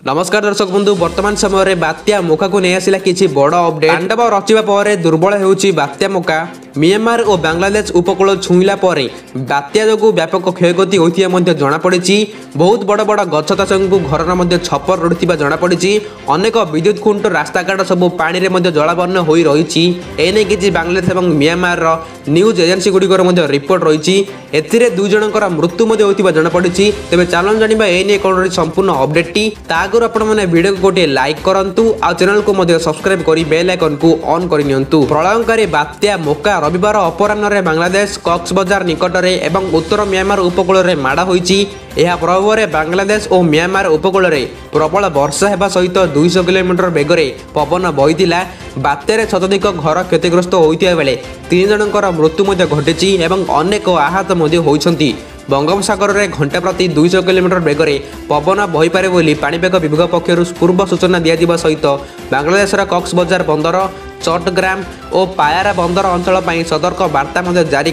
ନମସ୍କାର ଦର୍ଶକ ବନ୍ଧୁ, ବର୍ତ୍ତମାନ ସମୟରେ ବାତ୍ୟା ମୋକାକୁ ନେଇ ଆସିଲା କିଛି ବଡ଼ ଅପଡେଟ୍। ତାଣ୍ଡବ ରଚିବା ପରେ ଦୁର୍ବଳ ହେଉଛି ବାତ୍ୟା ମୋକା। ମିଆଁମାର ଓ ବାଂଲାଦେଶ ଉପକୂଳ ଛୁଇଁଲା ପରେ ବାତ୍ୟା ଯୋଗୁଁ ବ୍ୟାପକ କ୍ଷୟକ୍ଷତି ହୋଇଥିବା ମଧ୍ୟ ଜଣାପଡ଼ିଛି। ବହୁତ ବଡ଼ ବଡ଼ ଗଛ ତା ସାଙ୍ଗକୁ ଘରର ମଧ୍ୟ ଛପର ରହୁଥିବା ଜଣାପଡ଼ିଛି। ଅନେକ ବିଦ୍ୟୁତ ଖୁଣ୍ଟ, ରାସ୍ତାଘାଟ ସବୁ ପାଣିରେ ମଧ୍ୟ ଜଳାବର୍ଣ୍ଣ ହୋଇ ରହିଛି। ଏନେଇ କିଛି ବାଂଲାଦେଶ ଏବଂ ମିଆଁମାରର ନ୍ୟୁଜ୍ ଏଜେନ୍ସି ଗୁଡ଼ିକର ମଧ୍ୟ ରିପୋର୍ଟ ରହିଛି। ଏଥିରେ 2 ଜଣଙ୍କର ମୃତ୍ୟୁ ମଧ୍ୟ ହୋଇଥିବା ଜଣାପଡ଼ିଛି। ତେବେ ଚାଲନ୍ତୁ ଜାଣିବା ଏ ନେଇ କ'ଣ ରହିଛି ସମ୍ପୂର୍ଣ୍ଣ ଅପଡେଟ୍ଟି। ତା ଆଗରୁ ଆପଣମାନେ ଭିଡ଼ିଓକୁ ଗୋଟିଏ ଲାଇକ୍ କରନ୍ତୁ ଆଉ ଚ୍ୟାନେଲକୁ ମଧ୍ୟ ସବସ୍କ୍ରାଇବ୍ କରି ବେଲ୍ ଆଇକନ୍କୁ ଅନ୍ କରିନିଅନ୍ତୁ। ପ୍ରଳୟଙ୍କାରୀ ବାତ୍ୟା ମୋକା ରବିବାର ଅପରାହ୍ନରେ ବାଂଲାଦେଶ କକ୍ସବଜାର ନିକଟରେ ଏବଂ ଉତ୍ତର ମିଆଁମାର ଉପକୂଳରେ ମାଡ଼ ହୋଇଛି। ଏହା ପ୍ରଭାବରେ ବାଂଲାଦେଶ ଓ ମିଆଁମାର ଉପକୂଳରେ ପ୍ରବଳ ବର୍ଷା ହେବା ସହିତ 200 କିଲୋମିଟର ବେଗରେ ପବନ ବହିଥିଲା। ବାତ୍ୟାରେ ଶତାଧିକ ଘର କ୍ଷତିଗ୍ରସ୍ତ ହୋଇଥିବା ବେଳେ 3 ଜଣଙ୍କର ମୃତ୍ୟୁ ମଧ୍ୟ ଘଟିଛି ଏବଂ ଅନେକ ଆହତ ମଧ୍ୟ ହୋଇଛନ୍ତି। ବଙ୍ଗୋପସାଗରରେ ଘଣ୍ଟା ପ୍ରତି 200 କିଲୋମିଟର ବେଗରେ ପବନ ବହିପାରେ ବୋଲି ପାଣିପାଗ ବିଭାଗ ପକ୍ଷରୁ ପୂର୍ବ ସୂଚନା ଦିଆଯିବା ସହିତ ବାଂଲାଦେଶର କକ୍ସବଜାର ବନ୍ଦର, ଚଟଗ୍ରାମ ଓ ପାୟାରା ବନ୍ଦର ଅଞ୍ଚଳ ପାଇଁ ସତର୍କ ବାର୍ତ୍ତା ମଧ୍ୟ ଜାରି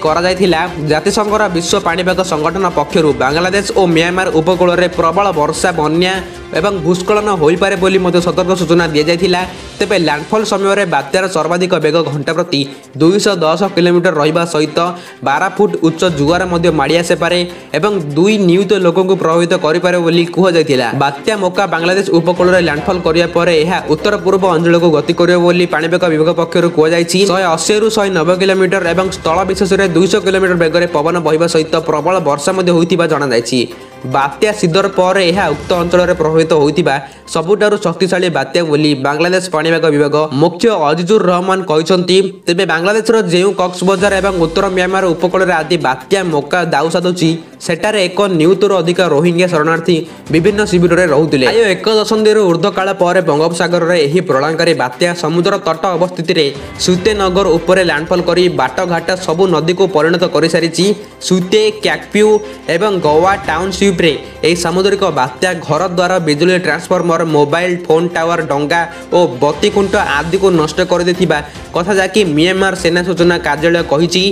କରାଯାଇଥିଲା। ଜାତିସଂଘର ବିଶ୍ୱ ପାଣିପାଗ ସଂଗଠନ ପକ୍ଷରୁ ବାଂଲାଦେଶ ଓ ମିଆଁମାର ଉପକୂଳରେ ପ୍ରବଳ ବର୍ଷା, ବନ୍ୟା ଏବଂ ଭୂସ୍ଖଳନ ହୋଇପାରେ ବୋଲି ମଧ୍ୟ ସତର୍କ ସୂଚନା ଦିଆଯାଇଥିଲା। ତେବେ ଲ୍ୟାଣ୍ଡଫଲ୍ ସମୟରେ ବାତ୍ୟାର ସର୍ବାଧିକ ବେଗ ଘଣ୍ଟା ପ୍ରତି 210 କିଲୋମିଟର ରହିବା ସହିତ 12 ଫୁଟ ଉଚ୍ଚ ଜୁଆର ମଧ୍ୟ ମାଡ଼ି ଆସିପାରେ ଏବଂ 2 ନିୟୁତ ଲୋକଙ୍କୁ ପ୍ରଭାବିତ କରିପାରେ ବୋଲି କୁହାଯାଇଥିଲା। ବାତ୍ୟା ମୋକା ବାଂଲାଦେଶ ଉପକୂଳରେ ଲ୍ୟାଣ୍ଡଫଲ୍ କରିବା ପରେ ଏହା ଉତ୍ତର ପୂର୍ବ ଅଞ୍ଚଳକୁ ଗତି କରିବ ବୋଲି ପାଣିପାଗ ବିଭାଗ ପକ୍ଷରୁ କୁହାଯାଇଛି। 180ରୁ 190 କିଲୋମିଟର ଏବଂ ସ୍ଥଳ ବିଶେଷରେ 200 କିଲୋମିଟର ବେଗରେ ପବନ ବହିବା ସହିତ ପ୍ରବଳ ବର୍ଷା ମଧ୍ୟ ହୋଇଥିବା ଜଣାଯାଇଛି। ବାତ୍ୟା ସିଦର ପରେ ଏହା ଉକ୍ତ ଅଞ୍ଚଳରେ ପ୍ରଭାବିତ ହୋଇଥିବା ସବୁଠାରୁ ଶକ୍ତିଶାଳୀ ବାତ୍ୟା ବୋଲି ବାଂଲାଦେଶ ପାଣିପାଗ ବିଭାଗ ମୁଖ୍ୟ ଅଜିଜୁର ରହମାନ କହିଛନ୍ତି। ତେବେ ବାଂଲାଦେଶର ଯେଉଁ କକ୍ସବଜାର ଏବଂ ଉତ୍ତର ମିଆଁମାର ଉପକୂଳରେ ଆଦି ବାତ୍ୟା ମୋକା ଦାଉ ସାଧୁଛି, ସେଠାରେ 1 ନିୟୁତରୁ ଅଧିକ ରୋହିଙ୍ଗ୍ୟା ଶରଣାର୍ଥୀ ବିଭିନ୍ନ ଶିବିରରେ ରହୁଥିଲେ। ପ୍ରାୟ 1 ଦଶନ୍ଧିରୁ ଉର୍ଦ୍ଧ୍ୱ କାଳ ପରେ ବଙ୍ଗୋପସାଗରରେ ଏହି ପ୍ରଳୟଙ୍କାରୀ ବାତ୍ୟା ସମୁଦ୍ର ତଟ ଅବସ୍ଥିତିରେ ସୁତେନଗର ଉପରେ ଲ୍ୟାଣ୍ଡଫଲ୍ କରି ବାଟଘାଟ ସବୁ ନଦୀକୁ ପରିଣତ କରିସାରିଛି। ସୁତେ, କ୍ୟାକ୍ପ୍ୟୁ ଏବଂ ଗୋଆ ଟାଉନସିପ୍ରେ ଏହି ସାମୁଦ୍ରିକ ବାତ୍ୟା ଘର ଦ୍ୱାର, ବିଜୁଳି ଟ୍ରାନ୍ସଫର୍ମର, ମୋବାଇଲ ଫୋନ୍ ଟାୱାର, ଡଙ୍ଗା ଓ ବତିଖୁଣ୍ଟ ଆଦିକୁ ନଷ୍ଟ କରିଦେଇଥିବା କଥା ଯାହାକି ମିଆଁମାର ସେନା ସୂଚନା କାର୍ଯ୍ୟାଳୟ କହିଛି।